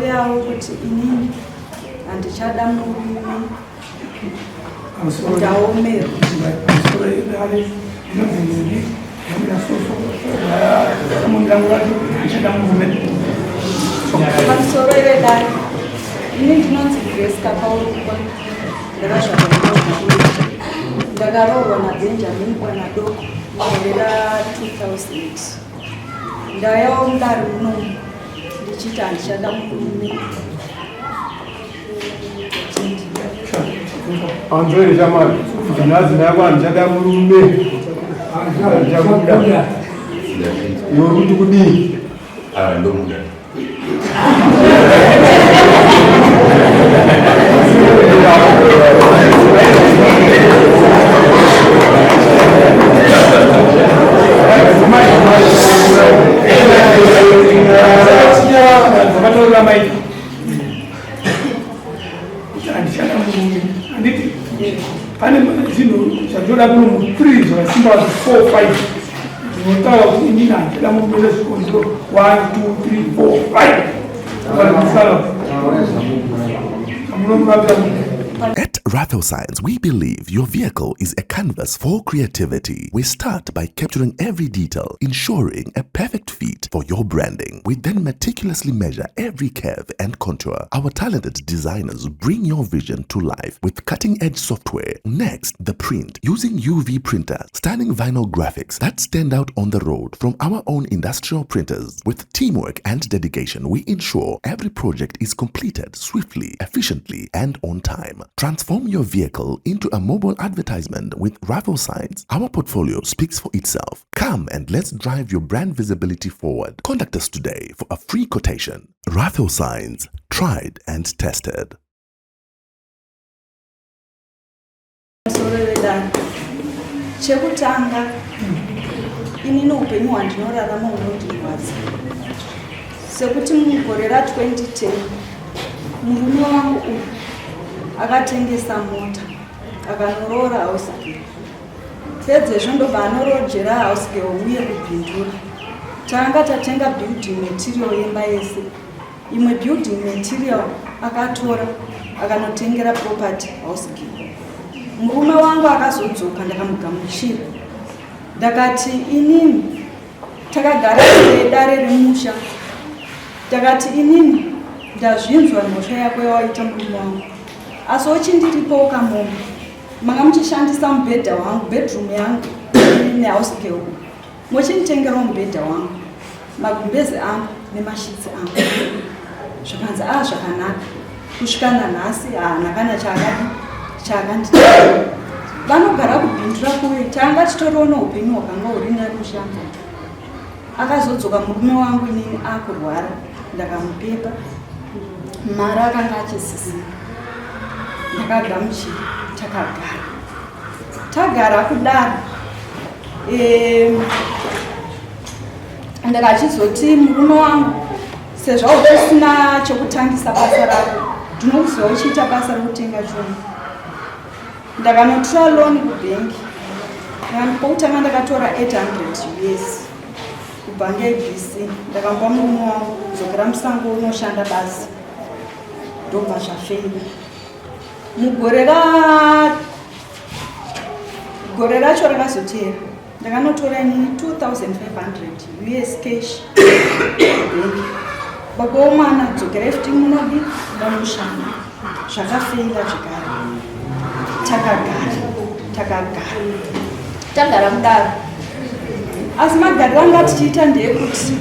Ndauyawo kuti inini handichada murume, ndaomerwa. Pamusoro ivedare, ini ndinonzi Grace Kapaurukwa, ndakazvarwa, ndakaroorwa naBenjamin Kwanadoko mugore ra2000. Ndauyawo mudare munomu ndichiti handichada murume. Anzwere shamwari, nhasi ndako handichada murume. Handichakuda. Iwe uri kuti kudii? Ah, ndomuda. Zvakataura mai kuti handichada murume, handiti pane zvinhu zvandinoda kuno mu3 zvakasimba 4 5 ndinotaura kuti inini handichada murume nezvikonzero 1 2 3 4 5 vanhu munomurapira. At Raffle Signs, we believe your vehicle is a canvas for creativity. We start by capturing every detail, ensuring a perfect fit for your branding. We then meticulously measure every curve and contour. Our talented designers bring your vision to life with cutting edge software. Next, the print using UV printer, stunning vinyl graphics that stand out on the road from our own industrial printers. With teamwork and dedication, we ensure every project is completed swiftly, efficiently, and on time. Transform your vehicle into a mobile advertisement with Raffle Signs. Our portfolio speaks for itself. Come and let's drive your brand visibility forward. Contact us today for a free quotation. Raffle Signs, tried and tested. Musoro wedare, chekutanga, inini upenyu hwandinorarama unondirwadza, sekuti mugore ra2010 murume wangu uyu akatengesa mota, akanoroora house girl. Pedzezvo ndobva anorojera house girl uye kuBindura. Tanga tatenga building material yemba yese. Imwe building material akatora, akanotengera property house girl. Murume wangu akazodzoka, ndakamugamuchira. Ndakati inini, takagara dare remusha, ndakati inini ndazvinzwa mhosva yako yawaita, murume wangu, asi uchindiripo kamombe manga muchishandisa mubhedha wangu, bedroom yangu nehouse girl, muchinditengerawo mubhedha wangu, magumbezi angu nemasheets angu. Zvakanzi a zvakanaka. Kusvika nanhasi haana kana chaakadi chaakanditengera. Vanogara kuBindura kuye, tanga titoriwo noupenyu hwakanga huri nani mushango. Akazodzoka murume wangu inini akurwara, ndakamupepa mari akanga achisisina, ndakagamuchira. Takagara, tagara kudaro, ndakachizoti murume wangu, sezvo usina chekutangisa basa rako, ndinokuziva uchiita basa rekutenga chuma. Ndakanotora loan kubhengi. Pokutanga ndakatora 800 US kubhangi ABC. Ndakamupa murume wangu, dzokera musango unoshanda basa. Ndobva zvafeila. Mugore ra gore racho rakazoteera ndakanotora inini 2500 US cash kubhengi. Baba womwana, dzokerai futi munodi munoshanda. Zvakafeila zvekare. Takagara, takagara, tagara kudaro, asi magariro anga tichiita ndeyekuti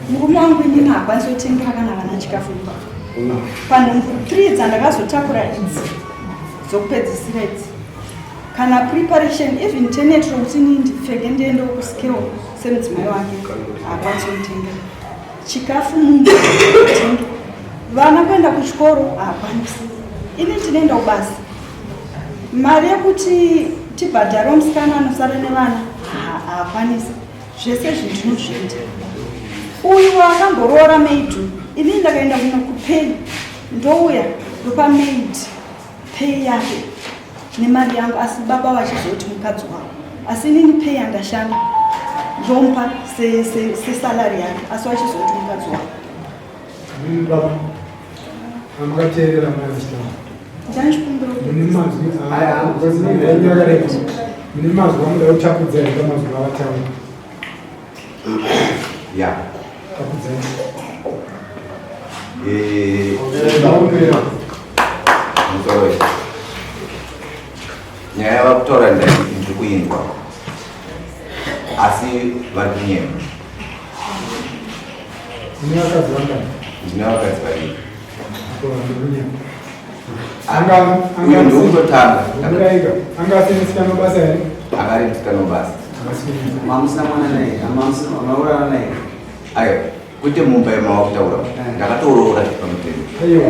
murume wangu inini haakwanisi kutengera kana vana chikafu ipapo. Panhumbu 3 dzandakazotakura idzi dzokupedzisira idzi, kana preparation, even tenet rokuti inini ndipfeke ndiendewo kuskill semudzimai wake, haakwanisi kutengera chikafu mumba, tenge vana kuenda kuchikoro haakwanisi. Ini ndinoenda kubasa, mari yekuti tibhadhare musikana anosara nevana haakwanisi. Zvese izvi ndinozviita. Uyu wakamboroora maid, inini ndakaenda kuno kupay, ndouya ndopa maid pay yake nemari yangu, asi baba vachizoti mukadzi wavo, asi inini pay yandashanda ndomupa sesalary yake, asi vachizoti mukadzi wavo. Baba. Amakateerera mai vachitaura. Mune mazwi ayakareba. Mune mazwi amuda kutapudza here pamazwi avataura? Ya. Tapudzai. Eh, Maombera. Musoro iyi. Nyaya yavakutaura ndiri kuinzwa. Asi vari kunyema. Mune vakadzi vangani? Ndine vakadzi vaviri. Apo vanhu kunyema. Uyu ndokutotanga. Anga anga asina musikana basa here? Anga ari musikana basa. Mamusina mwana naye, maurara naye. Ayo, kwete mumba yamava kutaura. Ndakatoroora pamutemo. Aiwa.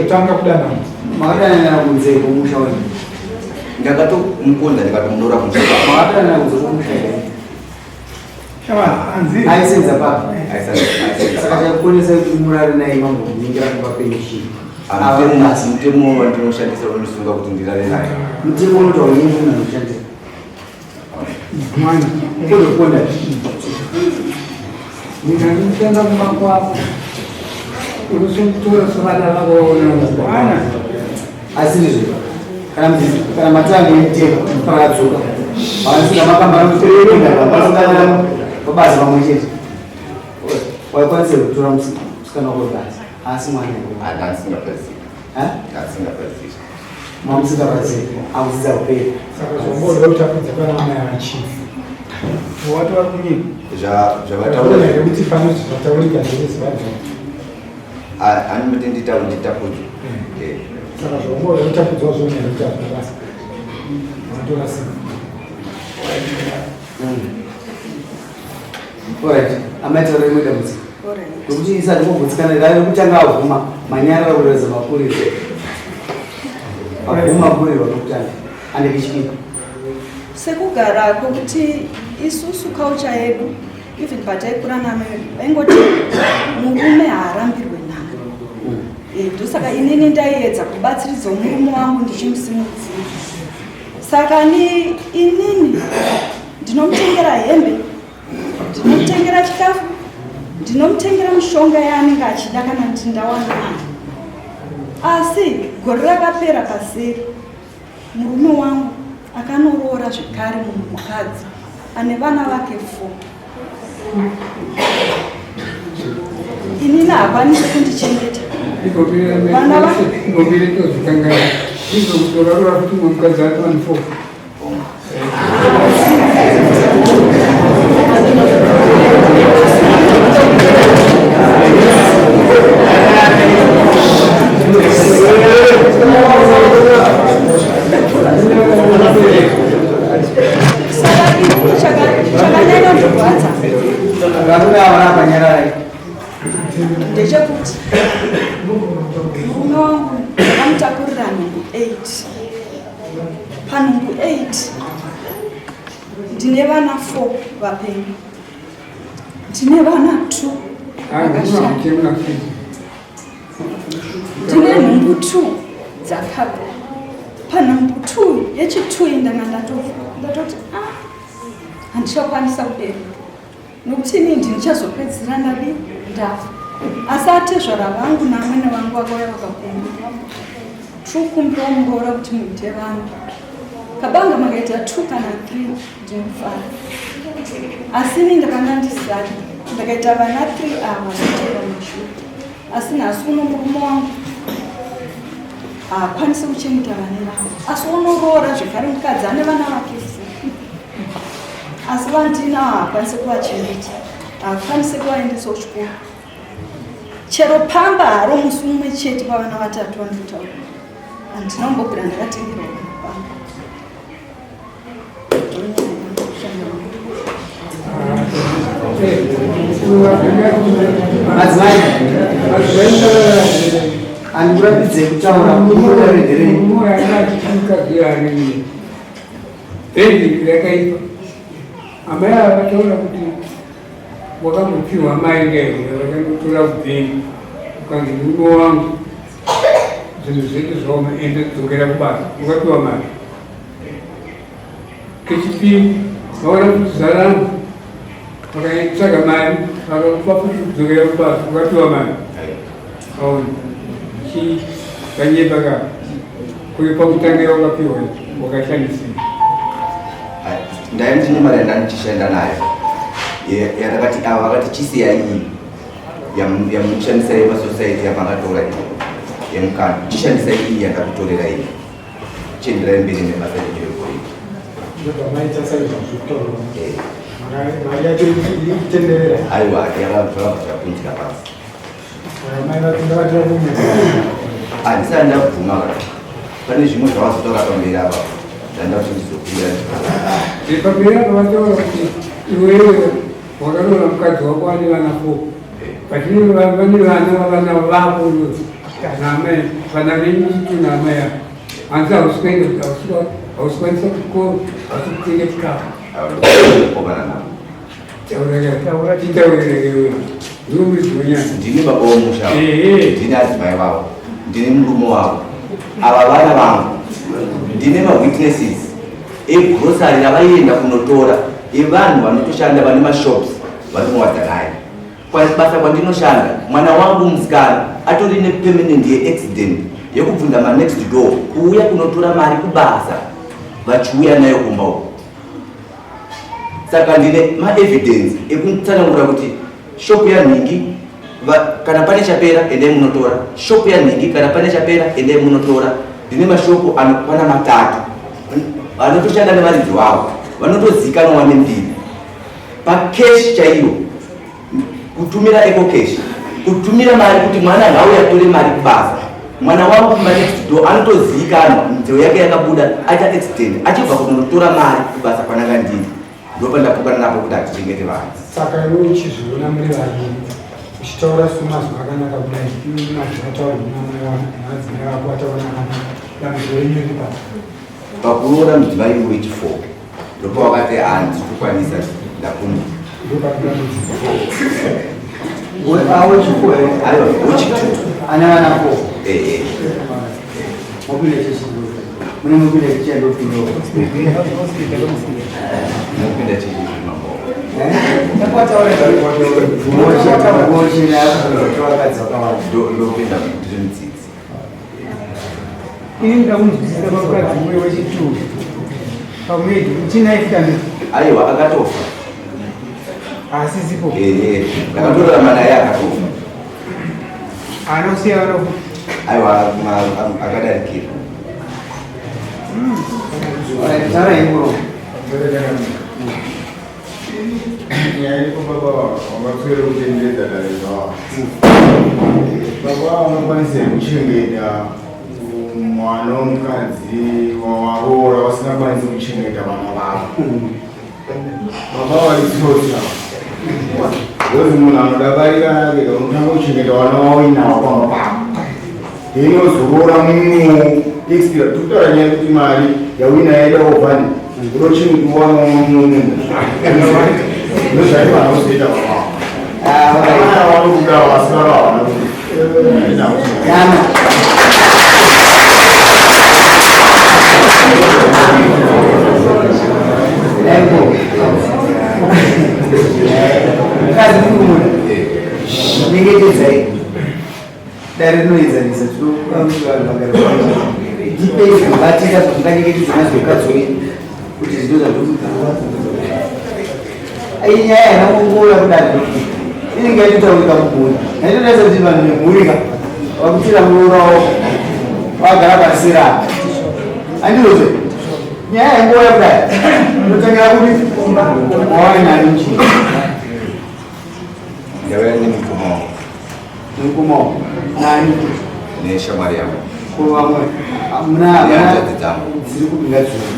Totanga kudanana. Makadanana kunze kwomusha wenyu. Ndakatomukonza ndikatomuroora kumusha. Makadanana kunze kwomusha here? Aisenza papi? Saka chakukonesa kuti murare naye mambomuningira kumba kwenyu chii? Mutemo wandinoshandisa unosunga kuti ndirare naye. Mutemo unotaura nyingi munhu anoshandisa. Mwana. Kunokonda. Mina ndikushanda kumba kwako. Unosomutora sevana vako Mwana. Asi ndizvo. Kana kana matanga emutemo pakadzoka. Vanosvika makambana kutoenda vanosangana pabasa pamwe chete. Waikwanisa kutora musikana wako basa. Asi mwana iwe. Handisingapaziki. Handisingapaziki. Mamusingapaziki. Akudzidza kupera. Saka zvomboda kutapudza pana amai vachifu. Wati vari kunyima. Zvavataura here kuti pane zvataurika zvese vabva. Hanimoti nditapudze. Saka zvomboda kutapudzwa zvona here kuti hazvina basa. Vanotora simba. Alright, amai taura rimwe dambudziko. Nokuti isati mogutsikana rave kutanga avhuma manyarara kuratidza makuriro. Abvuma kurirwa kwekutanga. Ane kechipiri. Sekugara kwekuti isusu culture yedu, even pataikura namai vaingoti murume haarambirwe nhamo. Ndosaka inini ndaiedza kubatsiridza murume wangu ndichimusimudzira. Saka ni inini ndinomutengera hembe, ndinomutengera chikafu, ndinomutengera mishonga yaanenge achida kana kuti ndawana mari. Asi gore rakapera paseri, murume wangu akanoroora zvekare mumwe mukadzi ane vana vake 4. Inini haakwanisi kundichengeta. Vana Igobire tozvikangana. Izvo kutorarura kuti mumwe mukadzi ari one four. Saka inini chakanyanya kundirwadza Varume ava rapanyararai. Ndechekuti murume wangu ndakamutakurira nhumbu 8. Panhumbu 8 ndine vana 4 vapenyu, ndine vana 2 vakashaya, ndine nhumbu 2 dzakabva. Panhumbu 2 yechi2 iyi ndanga ndatofa, ndatoti a handichakwanisa kubereka nokuti inini ndinichazopedzisira ndadi ndafa. Asi atezvara vangu namwene vangu vakauya vakakumbira, tiri kukumbirawo muroora kuti muite vanhu kabanga makaita 2 kana 3 ndinofara. Asi ini ndakanga ndisati ndakaita vana 3 ava vateera mashure. Asi nhasi uno murume wangu haakwanisi kuchengeta vana vavo, asi unoroora zvekare mukadzi ane vana vake 4, asi vandina haakwanisi kuvachengeta, haakwanisi kuvaendesa kuchikoro. Chero pamba haro musi mumwe chete pavana vatatu vandinotaura handina kumbobvira ndakatengerwa kana pamba. Madzimai, handikurambidze kutaura, munoregerei. Bhendi rakaipa. Amai ava vataura kuti wakambopiwa mai ngaiwe vakandotora kubhengi, ukanzi murume wangu zvinhu zvedu zvaoma, ende dzokera kubasa, ukapiwa mari. Kechipiri vaona kuti zvaramba, vakaitsvaga mari, vakakupa futi kudzokera kubasa, ukapiwa mari. Aona. Chii vanyepa ka kuyo pakutanga wakapiwa wakashandisei? Ndai ndine mari yandanichishanda nayo yandakati ava vakati chisiya iyi yamunoshandisa yemasociety yamakatora iyi yemukana chishandisa iyi yandakutorera iyi chienderai mberi nebasa renyu regoridhe. Ndobva maita saizvozvo kutaura. Mari yacho iri kutenderera. Aiwa yakabva yapunzira pasi. Handisati ndabvuma ka pane zvimwe zvavazotaura pamberi apa zvanda kuti ndizokumbira. Pamberi apa vataura kuti iwewe wakaroora mukadzi wako ane vana four but vane vana vavana vako naamai vana venyu tu naamai ava hanzi hausi kuenda hausi kwanisa kuchikoro hausi kutenga chikafu. Ndini baba womusha, ndini adzimai vavo, ndini murume wavo, ava vana vangu, ndine mawitnesses egrosari ravaienda kunotora evanhu vanotoshanda vane mashops vari muWadzanai. Basa kwandinoshanda, mwana wangu musikana atori nepermanent yeaccident yekubvunza manext door kuuya kunotora mari kubasa vachiuya nayo kumba uko. Saka ndine maevidence ekutsanangura kuti shopu yanhingi kana pane chapera endai munotora, shopu yanhingi kana pane chapera endai munotora. Ndine mashopu anokwana matatu vanotoshanda nevaridzi vavo vanotozikanwa nembiri pakeshi chaiyo, kutumira EcoCash, kutumira mari kuti mwana ngauye atore mari kubasa. Mwana wangu kumanext door anotozivikanwa, nzeo yake yakabuda aita accident achibva kunotora mari kubasa kwananga ndiri, ndopandapokana napo kuti hatichengete vanhu. Saka iwe uchizviona muri vaviri uchitaura semazwi akanaka kudai, mazwi ataurwa namai vako namadzimai vako ataura akanaka, dambudziko renyu riri papi? Pakuroora mudzimai wechi4 ndopawakati handisi kukwanisa, ndakunda. Ndopati dambudziko. Wechifour? Aiwa, wechi2. Ane vana four? Ehe. Mopinda chechi mune mopinda chichandopinda. Mopinda chechi mambo. Vakadzi vakawanda. Ndopinda ndiri mudzidzi. Ini ndakunzwisisa pamukadzi uye wechi2 pamwedzi uchinaifutani. Aiwa, akatofa. Asisipo? Ehe, ndakatorarama naye, akatofa. Anosiya vanofu? Aiwa, akadarikira. Taura inguro. Nyaya iripo, baba vangaswere kutenderedza dare zvavo. Baba vanokwanisa kuchengeta mwana womukadzi wawaroora vasingakwanisi kuchengeta vana vavo? Baba vari tsotsi ava, because munhu anoda barika rake unotanga kuchengeta vana wauinawo pamba pako, then wozoroora mumwewo extra. Tikutaura nyaya yekuti mari yauinayo yaida ovhani unochengeta wana wamumwe munhu, ndozvaivana kuzoita baba vana vanokuda vasi vava havana kuda. Yana. Ego. Mukadzi muri kumuda. Nyengetedzai. Dare rinoedzanisa tinokuti vanhu vagara pamwe. Ndipei zvinobatika zvamunganyengetedza nazvo mukadzi wenyu kuti zvino zvandikuda. Iyi nyaya haina kungouya kudare, inenge yatotaurika mumhuri. Naitotarisa kuti vanhu vemhuri ka vakutira muroora wavo vagara pasirapa, andizvozve? Nyaya yaingouya kudai inotangira kuti wave nani muchii. Ndauya nemukoma wangu. Nemukoma wako nani? Neshamwari yangu. Ko vamwe muna? Nehanzvadzi dzangu. Dziri kupinda dzuro.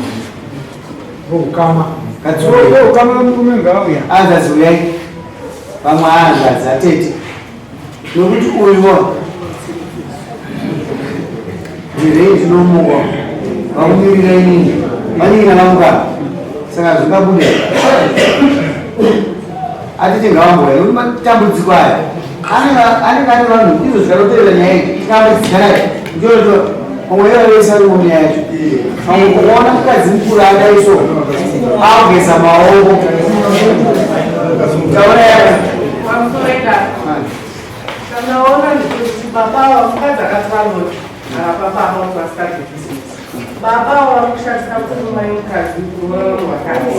Ukama. Ukama murume ngauya. Hanzvadzi uyai, vamwe hanzvadzi atete, nokuti uyuwo rirei ndinomuka vakumirira inini vaningina vamuka, saka zvingabude atete ngavamboya, nokuti matambudziko aya anenge ane vanhu izvo zvikatoteerera nyaya iyi tikambodzidzanai ndioto pamwe ivo vese ari munyaya yacho. Pamwe kuona mukadzi mukuru adaiso akugeza maoko, taura yaka. Pamusoro, kana waona ndikuti Baba ava mukadzi akatora lodger akapa baba kuti vasikadzi business. Baba ava vari kushandisa pfuma yemukadzi kuroora vamwe vakadzi.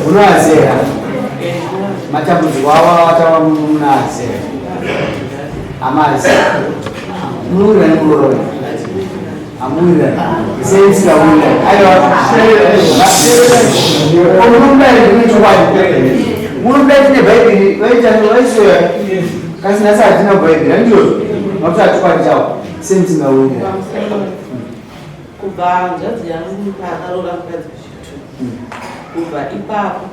Unoazera matambudziko avo ataura munoazera amazi munowirirana nemuroora amuwirirana sei musingawirirani aiwa munomuda here chokwadi munomuda tine bhaibheri vaita vaisoya kasi nhasi hatina bhaibheri handizvozvo makuti chokwadi chavo sei musingawirirani. Kubva hanzvadzi yangu paakaroora mukadzi wechitu, kubva ipapo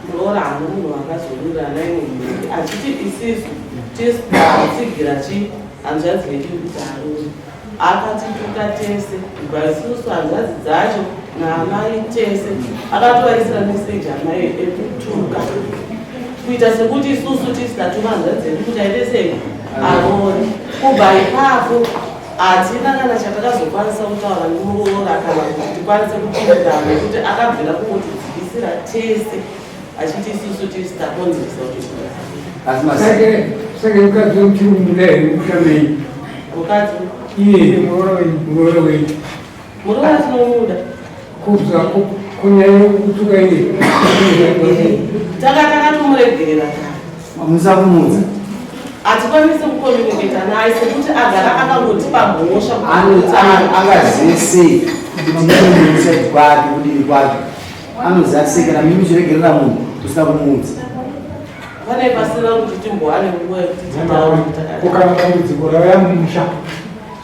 muroora haana munhu wakazowirirana naye mumhuri achiti isisu titsigira chi hanzvadzi yedu kuti aroore. Akatituka tese kubva isusu hanzvadzi dzacho naamai tese, akatovaisira meseji amai ekutuka kuita sekuti isusu tisi tatuma hanzvadzi yedu kuti aite sei aroore. Kubva ipapo hatina kana chatakazokwanisa kutaura nemuroora kana kuti tikwanise kupindirana nekuti akabvira kungotidzikisira tese achiti isusu tisi takonzeresa kuti Saka mukadzi wemuchiri kumuda here mumusha menyu? Mukadzi iye muroora wenyu. Muroora tinomuda. Kubva kunyaya yekutuka iye. Taka takatomuregerera kare. Musakumudza. Hatikwanisi kucommunicata naye sekuti agara akangotipa mhosva. Angazive sei kuti musaidi kwake kudivi kwake anoziva sei kana mimi muchiregerera munhu usina kumuudza. Pane pasina kuti timbowane nguva yekuti titaure. Kana dambudziko rauya mumusha,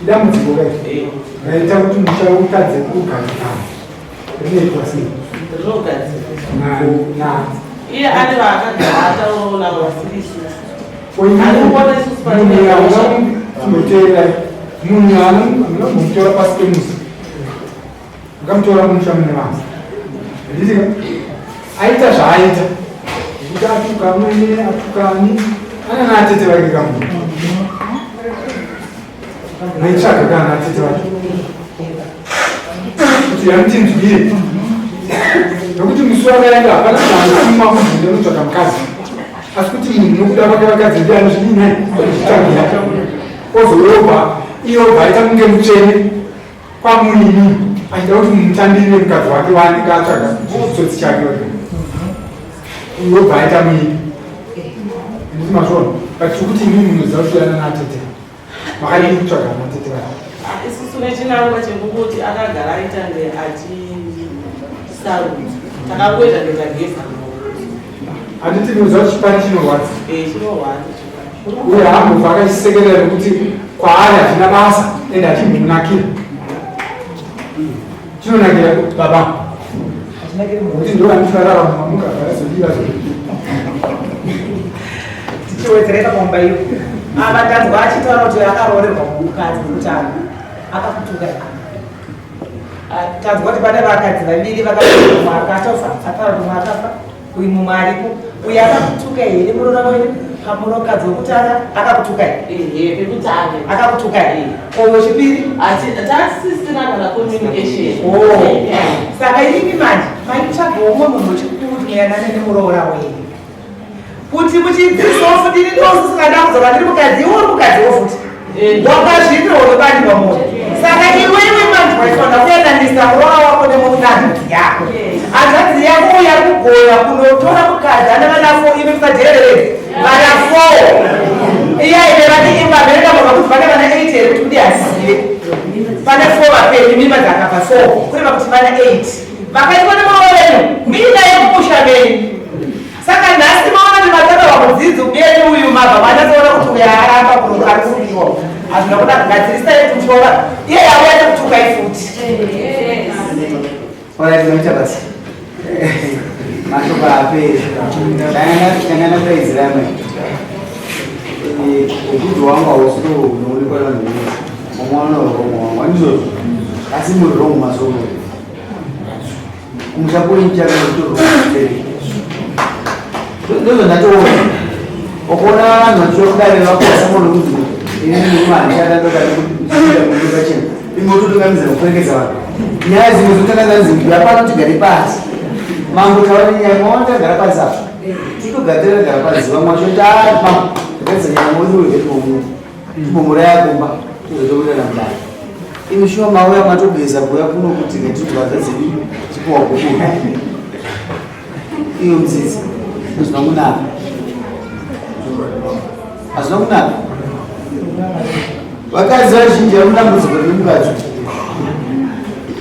idambudziko kai raita kuti musha utadze kugadzikana, rinoitwa sei? Rinogadzikwa iye ane vaakagara ataurawo navo vasiri isusu. Tinoteera munhu anombomutora pasi pemusi, akamutora mumusha mune vanhu, handitika aita zvaaita kuti atuka mwene atukani ana naatete vake kamunhu maitsvaga kana atete vake kuti yamutinzwire nokuti musi wakaenda hapana munhu anotumwa kunzi ndinotsvaga mukadzi, asi kuti munhu nokuda kwake vakadzi ndiye anozvidini anozvitsvagira ozorobva iye obva aita kunge mutsvene kwamuri imimi achida kuti mumutambirire mukadzi wake waanenge atsvaga chitsotsi chake wake uyo obva aita muipi. Nditi mazviona, but tiri kuti imimi munoziva kusiyana naatete, makadii kutsvaga natete vake? Isusu nechinangwa chekungoti akagara aita nge achisarudza, takangoita nge tageza. Handiti munoziva kuti chipani chinorwadza? Chinorwadza. Uye haambobva akachisekerera nekuti kwaari hachina basa ende hachimbomunakira. Chinonakira baba kuti ndo vanofarara mamuka varazodii vazodii. Tichiwedzera ipapo iyo ava tanzwa achitaura kuti akaroorerwa mukadzi wekutanga akakutuka. Tanzwa kuti pane vakadzi vaviri vakaumwe akatofa, ataura kuti umwe akafa, uyu mumwe aripo. Uyu akakutuka here muroora wenyu pamurokadzi wekutanga akakutuka here? Pekutanga akakutuka here? Uyu wechipiri? Tasisina kana communication. Saka inini manje maitsvaga umwe munhu wechikuru kuti muyanane nemuroora wenyu kuti muchidzisawo futi. Ini ndosisingada kuzova ndiri mukadzi, iwe uri mukadziwo futi wakazviitira unobandirwa moyo. Saka iwewe manje waifanira kuyananisa muroora wako nemunhanzvadzi yako. Hanzvadzi yako uyo ari kugona kunotora mukadzi ane vana four, imi musadhererei vana four iya ine vane imba mhereka kuti vane vana eight here kuti kudi azive pane four vapenyu, mimba dzakabva four, kureva kuti vana eight vakaitwa nemuroora wenyu muinaye mumusha menyu. Saka nhasi maona kuti matakawa mudzidzi ubenyu uyu mabva manyatsoona kuti uyo aramba ari kurukiwa hazvina kuda kugadzirisa yekutyora iye yauya nekutukai futi. Alright, maita basa. Mashoko aperi. Tangana kudaidzira mai. Ukuti wangu hausi unoonekwa nevanhu vese. Mumwe wanorongo wangu handizvozvo. Asi muri wrong masoro. Kumusha kwenyu chakakutorwa. Ndozvo ndatoona. Ukuona vanhu vachitora kudare vakosa munhu kunzi ini murume handichada ndoda kuti ndichida kuita pachena. Imototungamidza kuperekedza vanhu. Nyaya dzimwe dzotanga dzanzi hapana tigare pasi. Mambo taura nenyaya maona tagara pasi apa. Totogadzira tagara pasi vamwe vacho ta mambo tagadzira nyaya modi wege timomu. Timomuraya kumba tozotobuda mudare. Imi shuwa mauya matogeza kuuya kuno kuti ngatitwadza dzedu tipuwa kukura. Iyo mudzidzi hazvina kunaka. Hazvina kunaka. Vakadzi vazhinji vari mudambudziko remukadzi.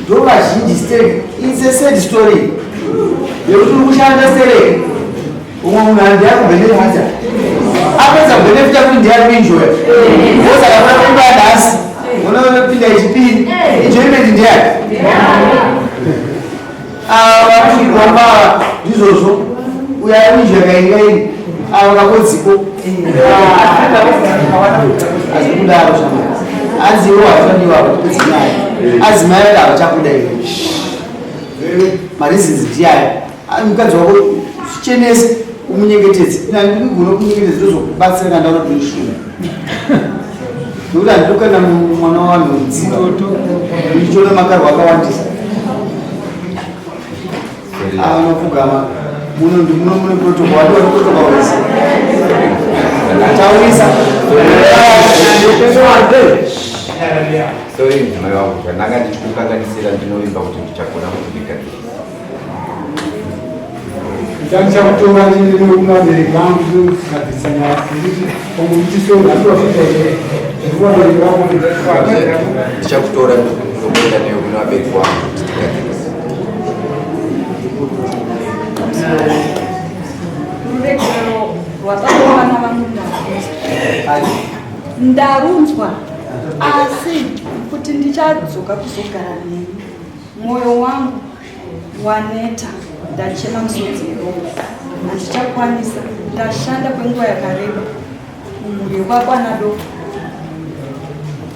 Ndo vazhinji stereki. It's a sad story. Yekuti uri kushanda stereki. Umwe munhu handi akubenefita. Apedza kubenefita kuti ndiye ari kuenjoya. Wosaka kuna kuimba nhasi. Unoona pinda yechipiri. Enjoyment ndiyani? Ava vakuigomba ndizvozvo. Uyo ari kuenjoya kaingaini. Ava kakodziko. Asi kudaro shama. Anzi iwo hachadiwa apa tipedze nyaya. Anzi mai vada havachakuda iwe. Mareasons ndiyaya. Mukadzi wako zvichenese umunyengetedze. Ina ndikugona kunyengetedza ndozokubatsira kana ndaona kuti ndishuma. Ndokuti handidi kana mwana wavanhu rudziva. Ndichiona makarwa akawandisa. Anopfugama. Muno muno mune protocol. Wadiwa protocol wese. Taurisa. Sorry mudzimai wangu, zvandanga ndichikukanganisira ndinovimba kuti ndichagona kuti ndigadzirisa. Ndichakutora ndiende kuvabereki vangu ndinogadzirisa nyaya nekuti pamwe uchisora ndikuvabereki vangu. Ndichakutora ndokuenda newe kune vabereki vangu kuti tigadzirise. Ruregerero rwababa vana vangu ndarunzwa. Ndarunzwa asi kuti ndichadzoka kuzogara nemi. Mwoyo wangu waneta, ndachema misodzi yeropa, handichakwanisa. Ndashanda kwenguva yakareba mumhuri yekwakwana doko,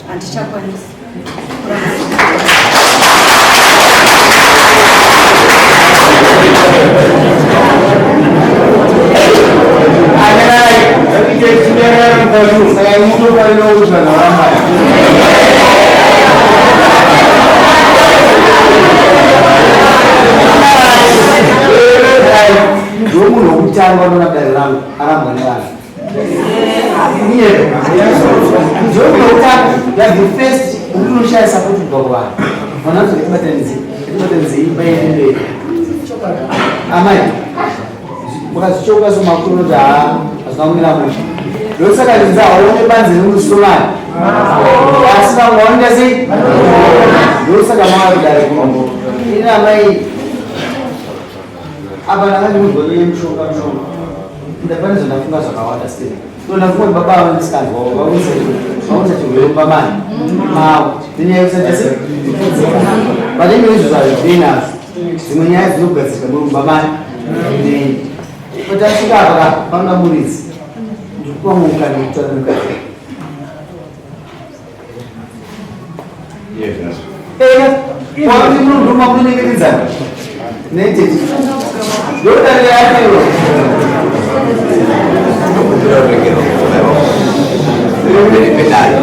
handichakwanisa. Saka mutofanira kuti vanhu varambai. Ndomunhu wekutanga unoona dare rangu arambwa nevanhu. Ndomunhu wekutanga, you are the first wekuti unoshaya support kubva kuvanhu. Vanhu vanoti ngatibatanidze, ngatibatanidze imba yedu mberi. Amai, mukazvichoka semakuru unoti haa hazvina kumira mushe. Ndosaka ndinzi hauone banze remusomali. Asi vamwe vanoita sei? Ndosaka mava kudare kuno. Ini amai apa ndanga ndimunzwa kuye mushonga mushonga. Ndapane zvandafunga zvakawanda still. So ndafunga kuti baba ava ndisikanzwa vaunza vaunza chirwere mumba mani mavo. Nenyaya yekusaita sei? But anyway izvo zvazvinei nazvo. Dzimwe nyaya dzinogadzirika mumba mani. Nei. But asvika apa ka panoda muridzi. Ndikupa mukana wekutaura nemukadzi. Wakuti munonduma munonyengetedzana netete ndodarira yake iwe. Ndokumbira ruregerero mudzimai wangu pamberi pedare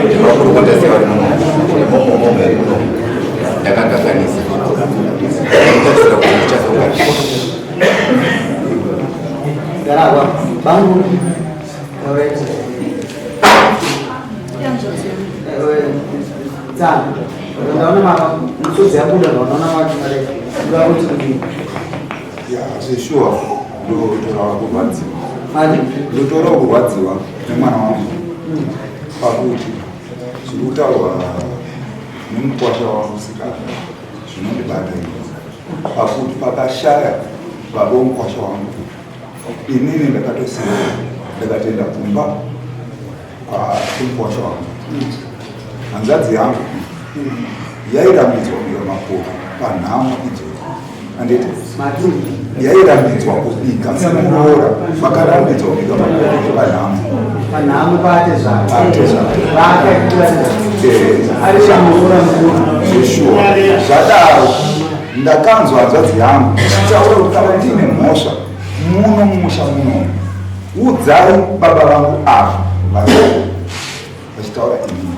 nemakurukota sevari muno nemomomo iri muno ndakakanganisa ndinotarisira kuti ndichazogadzirisa. Garahwa bangu. Alright. Ndaona mama misodzi yabuda ndaona mati ndoda kuti kudii. Ya, zveshuwa ndotora kurwadziwa. Ani? Ndotora kurwadziwa nemwana wangu. Pakuti zviri kutaurwa nemukwasha wangu sikana zvinondibata ini. Pakuti pakashaya baba womukwasha wangu inini ndakatosiya ndakatoenda kumba kwemukwasha wangu. Hanzvadzi yangu yairambidzwa kubika makofi panhamo idzodzo anditi yairambidzwa kubika semuroora vakarambidzwa kubika makofi panhamo Panhamo paatezvara. Paatezvara. Ari muroora mukuru. Zveshuwa zvadaro ndakanzwa hanzvadzi yangu ichitaura kuti kana ndiine mhosva muno mumusha muno udzai baba vangu ava vari vachitaura inini.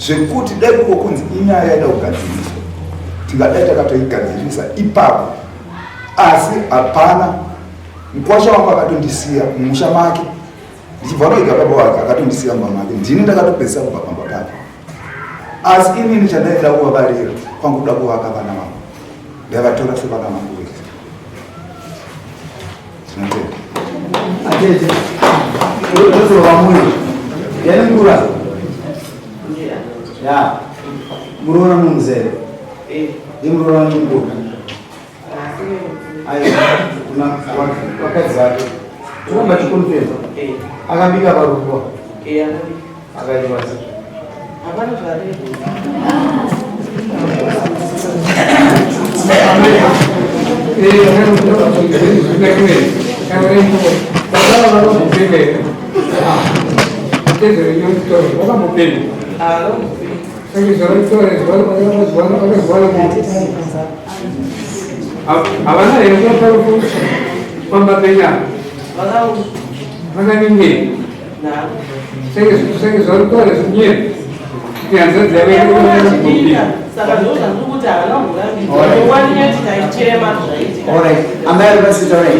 Zvekuti dai kuko kunzi inyaya yaida kugadziriswa, tingadai takatoigadzirisa ipapo, asi hapana. Mukwasha wangu akatondisiya mumusha make ndichibva noiga baba wake akatondisiya mumba make, ndini ndakatopedzisa kubva pamba pake. Asi inini chandaida kuvavarira kwangu kuda kuvaka vana vangu, ndaivatora sevana vangu vese. Tinotenda. Atete. Ndozova mwoyo. Yani mukura. Ya. Muroora mumuzere. Eh. Ndimuroora mukuru. Ayo kuna vakadzi vake. Toramba chikonfema. Eh. Akabika parukwa. Eh, akabika. Akaitwa sei? Hapana zvaari. Havana here kuvaparufu pamba penyama vakaningei senge zvarutaura zvinyepo kuti hanzvadzi yavo saka ndo zvandiri kuti havana kumborambidzwa nyati taichema zvaitika. Alright. Amai ari pasitaura.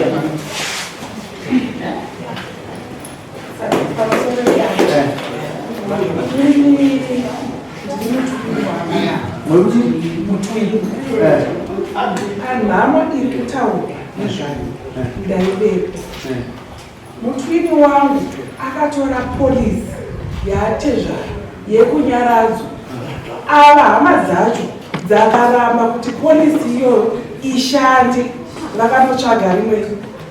Muri kuti mutwini Eh. panhamo iri kutaurwa nezvayo Eh. ndaivepo mutwini wangu akatora polisi yaatezvara yekunyaradzo ava hama dzacho dzakaramba kuti polisi iyoyo ishande vakanotsvaga rimwe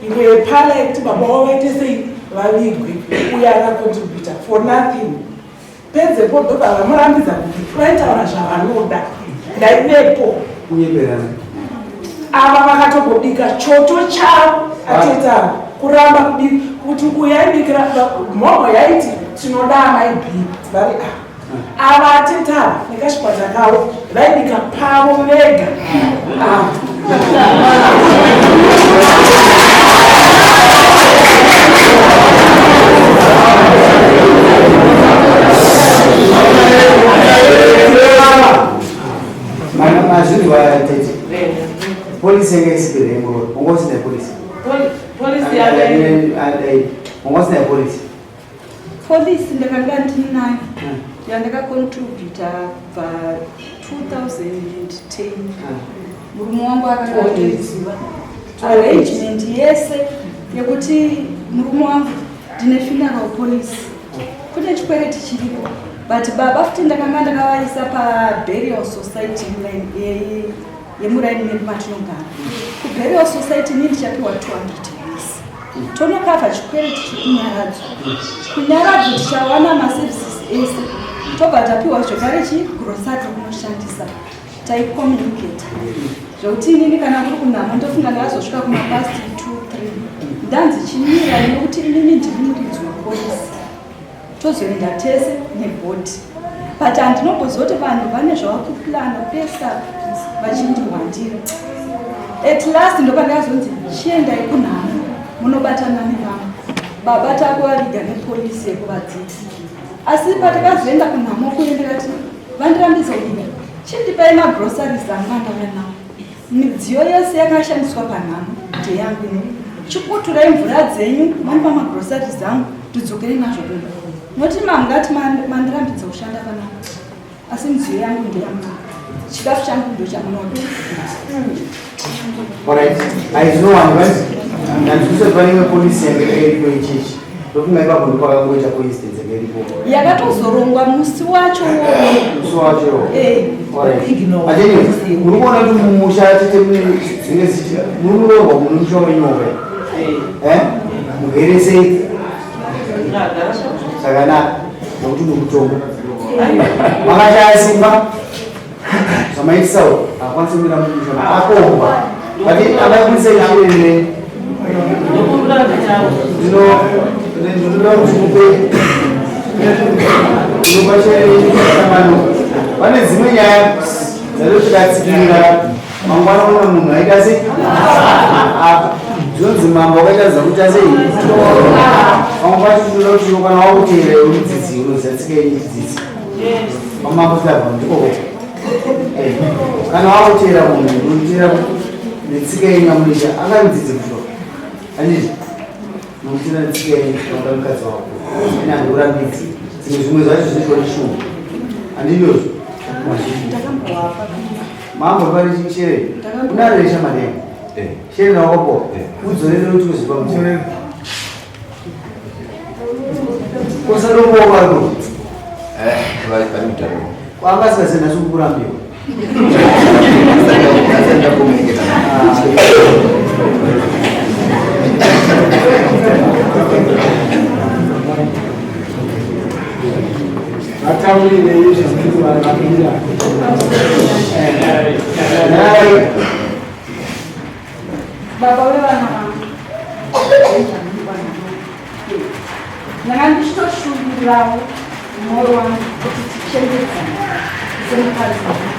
imwe yepala yekuti baba wavo vaite sei vavigwe uye akakontributa for nothing pedzepo ndobva vamurambidza kuti vaitaura zvavanoda ndaivepo Kunyeperana. Ava vakatogobika choto chavo atete ava kuramba kubika kuti uyu aibikira mhomho yaiti tinoda amai b vari ava ava atete ava nekachikwata kavo vaibika pavo vega ava. Mana mazvinzwa tete. Polisi yanga isipere muroora. Wanga usina polisi. Polisi yave Adai. Wanga usina polisi. Polisi ndakanga ndinayo yandakakontributa kubva 2010. Murume wangu akanga atoiziva arrangement yese yekuti murume wangu ndine funeral policy, kune chikwereti chiripo, but baba futi ndakanga ndakavaisa paburial society yemuraini medu matinogara. Kuburial society ini ndichapiwa 200 US, tonokavha chikwereti chekunyaradzo. Kunyaradzo tichawana maservices ese, tobva tapiwa zvekare chigrosari rokunoshandisa. Taicommunicata zvekuti inini kana kuri kunhamo ndofunga ndakazosvika kumapast 2 3 ndanzi chimirai nekuti inini ndiri muridzi wepolisi, tozoenda tese nebhodi, but handinomboziva kuti vanhu vane zvavakuplana pesa vachindihwandira. At last ndopandakazonzi chiendai kunhamo munobatana nevamwe, baba takuvaviga nepolisi yekuvadzidzi. Asi patakazoenda kunhamo kuye ndikati vandirambidza kuviga, chindipai magroceries angu andauya nawo, midziyo yese yakashandiswa panhamo ndeyangu ino, chikuturai mvura dzenyu manipa magroceries angu ndidzokere nazvo kumba, noti mangati mandirambidza kushanda panapa, asi midziyo yangu ndeyangu, chikafu changu ndochamunoda. Alright. Aizowana right? Ndandikuti pane imwe polisi yanga iripo yechechi. Ndofunga ipapo ndipo pakangoita coincidence yanga iripo. Yakatozorongwa musi wacho. Musi wacho. Eh. Alright. Ateni, muri kuona kuti mumusha tete mune dzinenge dzichi muri kuroorwa mumusha wenyoka. Eh? Mugere sei? Zvakanaka. Nokuti mukutonga. Makashaya simba. Zvamaitisawo hakwanisi kumira mumusha akomba. But avaibudisa ichirere. Ndino ndinoda kuti mupe ndinopa pane dzimwe nyaya dzatosvikatsikirira mangwana una munhu aita sei dzinonzi mambo wakaita zakuita sei pamwe pacho tinoda kuti kana wakuteera iwe mudzidzi unoziva tsika yenyu chidzidzi. Pamambo Slavha ndikoko. Eh, kana wakuteera munhu unoteera netsika yenyu yamunoita angamudzidze kushora. Handiti? Unoteera netsika yenyu unoda mukadzi wako. Ine handikurambidzi. Dzimwe zvimwe zvacho zvinoitwa neshungu. Handindozvo. Ndakambovapa. Mambo pane chere. Unaro shamwari yangu. Chere nawakapuwa. Udzorere kuti uzipa mudzorere. Usadombowa kwako. Vari mutauro. Kwanga asingazenda sikukurambiwa. Vataurire izvi zvekuti vanhu vapinda. Baba vevana vangu Benjamin Bwanamai. Ndanga ndichitoshuvirawo mwoyo wangu kuti tichengedzane semukadzi wangu.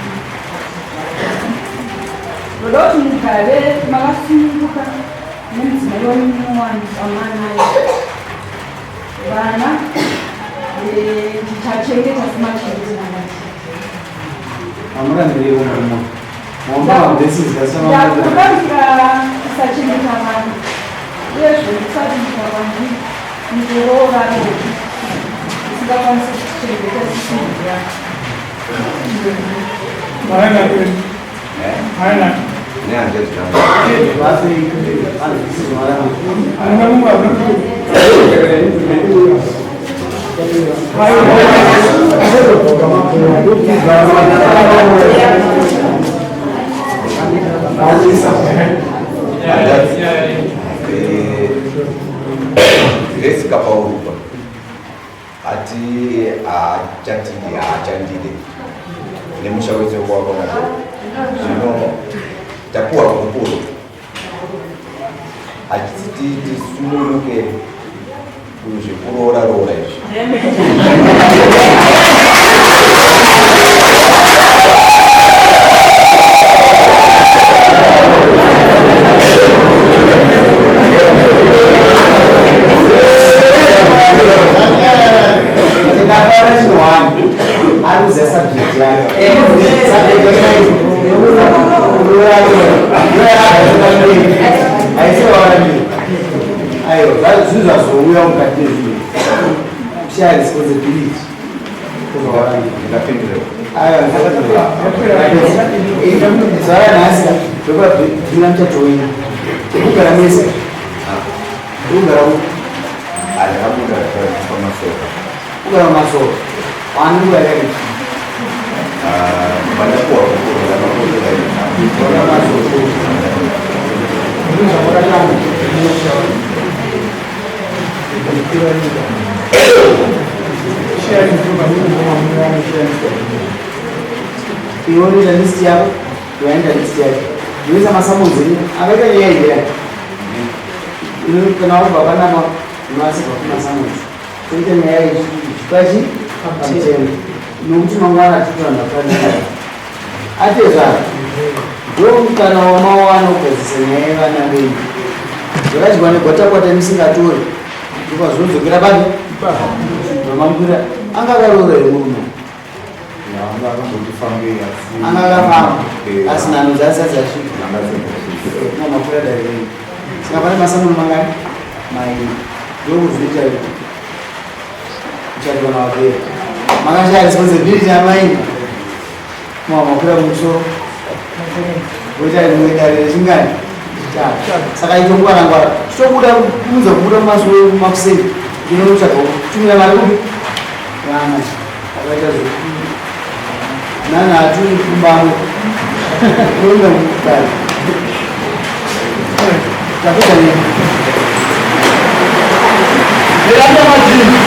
Ndoda kuti mugare makasununguka nemudzimai wenyu muwani wamanaye. Vana tichachengeta semachengetero angaita. Amurambire murume. Mwamba blessings Ndakurambira kusachengeta vana uyezve kusabika vana mukoroora roki usingakwanisi kuchengeta sisimbi yako. Grace Kapaurupa ati haachatidi haachandide nemusha wese wakaona zvino tapuwa gupuro hatiti tisununguke kuzvekuroora roora izvi. Ndakafara chinohani. Ari kuziva subject yake. Subject yake aiwa zvinhu zvazouya mukati mezvinhu kushaya responsibility. Aiwa, zuva ranhasi ndokabvira muchato wenyu kugara mese kugara Andakabuda pamasoko. Kugara masoro wani nguva yakadii? Pandapuwa gupuro ndakakutora. Iwe unoita list yako, yaenda list yake, unoisa masamonzi enyu akaita nyaya here kana wabva panapa unoasirwa kumasamonzi toita nyaya ichipachi pamutemo nokuti mangwana titoanda panaa atezvaro ndo kana wamawana kugadzisa nyaya yevana venyu zvakadyiwa negwatakwata musingatori ndopazvinodzokera papi vamamukwira anga akaroora here murume? Anga akamboti asi Anga akafamba asina anonzi asati asvika mamakura dare renyu. Saka pane masamuni mangani? Mairi. Ndokuzviita muchato kana wapera makashaya responsibility amaini mamakura kumusoro voita rimwe dare rechingani? Chitatu. Saka itongwara ngwara chitobuda kunza kubuda mumazuva makuseni ndinotsvaga kutumira mari kupi vana vakaita zvo nhanhatu pfumbamwe unoenda kudare tapedza nei. Miranda Madini.